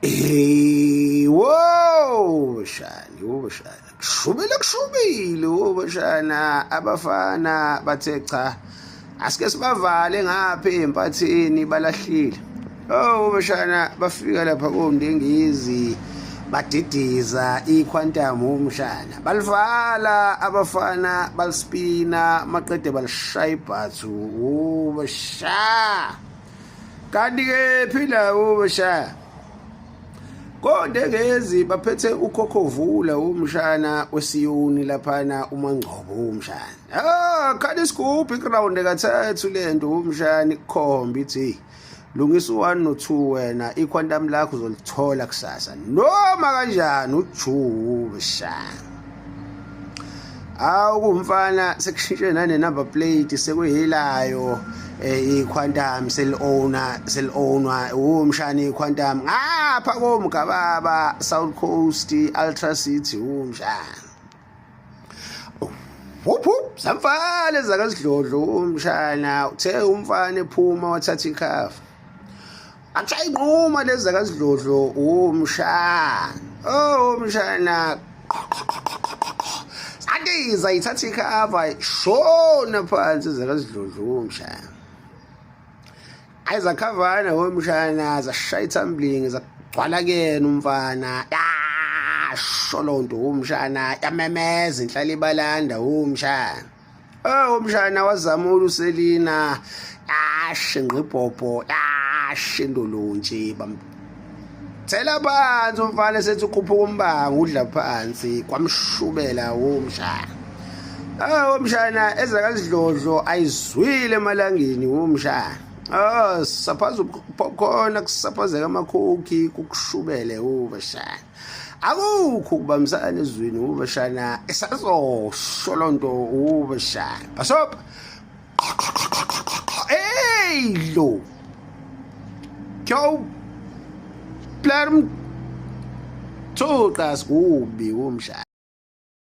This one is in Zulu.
Eh, wo shani, wo shani. Kushubile kushubile wo shana abafana bathe cha. Asike sibavale ngapha empathini balahlile. Oh bashana bafika lapha koNdingizi badidiza iQuantum umshana. Balivala abafana balispina maqede balishaya ibhathu. Ubasha. Kanti ke phila ubasha. Kondengezi baphethe ukhokhovula umshana wesiyuni laphana uMangcobo umshana. Ah, khala isigubhu iground kathathu lento umshana ikukhomba ithi lungisa u-1 no-2 wena iquantum lakho uzolithola kusasa noma kanjani ujube shana. Awu kumfana sekushintshe nane number plate sekuyilayo eh, iQuantum sel-owner sel-ownwa umshana iQuantum ngapha komgababa South Coast Ultra City umshana Whoop whoop samfana ezakasidlodlo umshana uthe umfana ephuma wathatha ikhafa Akushaye inquma lezi zakasidlodlo umshana. Oh umshana. Sandiza ithatha ikhava shona phansi zakasidlodlo umshana. Ayizakhavana womshana zashaya ithumbling zagcwala kuyena umfana. Yasho lonto umshana yamemeza inhlala ibalanda umshana. Oh umshana wazamula uSelina yashe ngqibhobho yashe indolontshe bamthela phansi umfana sethi ukhuphuka umbango udla phansi kwamshubela umshana. Oh umshana ezakazidlodlo ayizwile emalangeni umshana. Oh saphaza popcorn kusaphazeka amakhokhi kukushubele umshana. Akukho ukubambisana ezweni ubashana esazosho lonto ubashana basop hey lo kyo plerm thuqa sikubi umshana.